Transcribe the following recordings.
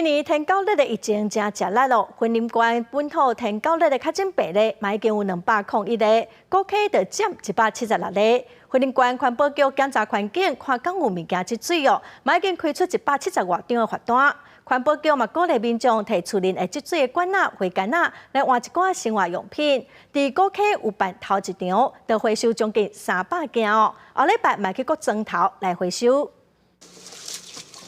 今年天狗日的疫情真食力咯，雲林縣本土天狗日的確診病例，嘛已經有201例，古坑就佔176例。雲林縣環保局檢查環境，看敢有物件積水哦，嘛已經開出170外張的罰單。環保局嘛鼓勵民眾提厝內會積水的罐仔、回罐仔來換一寡生活用品。佇古坑有辦頭一場，就回收將近300件哦。後禮拜嘛去閣莊頭來回收。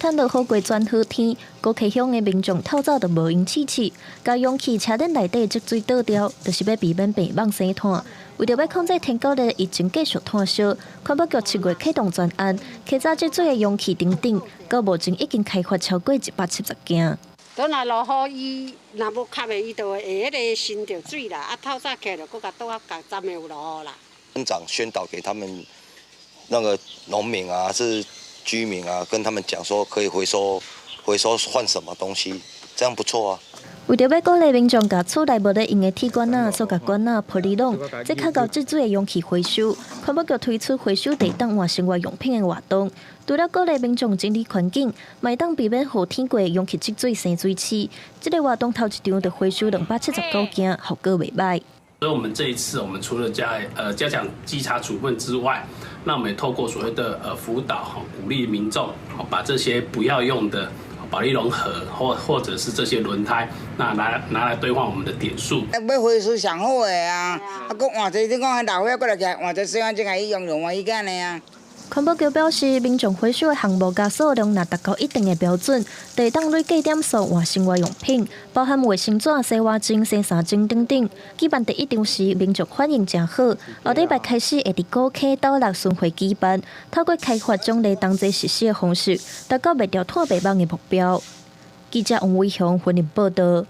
趁落雨過轉好天，古坑鄉的民眾透早就無閒試試，共容器車輪內底積水倒掉，就是欲避免病蠓生湠。為著欲控制天狗日疫情繼續湠燒，環保局7月啟動專案，稽查積水的容器等等，到目前已經開罰超過170件。等若落雨，伊若無吸的，伊就會彼个滲著水啦。啊，透早起來就閣共倒啊，共浸的有落雨啦。村長宣導給他們那個農民啊，是居民啊，跟他們講說可以回收，回收換什麼東西，這樣不錯啊。為著欲鼓勵民眾共厝內無咧用的鐵罐仔、塑膠罐仔、玻璃籠，這較𠢕積水的容器回收，環保局推出回收地當換生活用品的活動。除了鼓勵民眾整理環境，嘛會當避免雨天過容器積水生水螄。這个活動頭一場就回收279件，效果袂䆀。所以，我們這一次，我們除了加強稽查處分之外，那我們也透過所謂的輔導，鼓勵民眾把這些不要用的保麗龍盒或者是這些輪胎，那拿來兌換我們的點數。欲回收上好的啊，啊，閣換一個，你講老歲仔閣來起換一個洗碗精來用用換伊個按呢啊。環保局表示，民眾回收的項目佮數量若達到一定的標準，就會當累計點數換生活用品，包含衛生紙、洗碗精、洗衫精等等。舉辦第一場時，民眾反應誠好。後禮拜開始會佇古坑鬥六巡迴舉辦，透過開發獎勵同齊實施的方式，達到滅掉湠白蠓的目標。記者王偉雄雲林報導。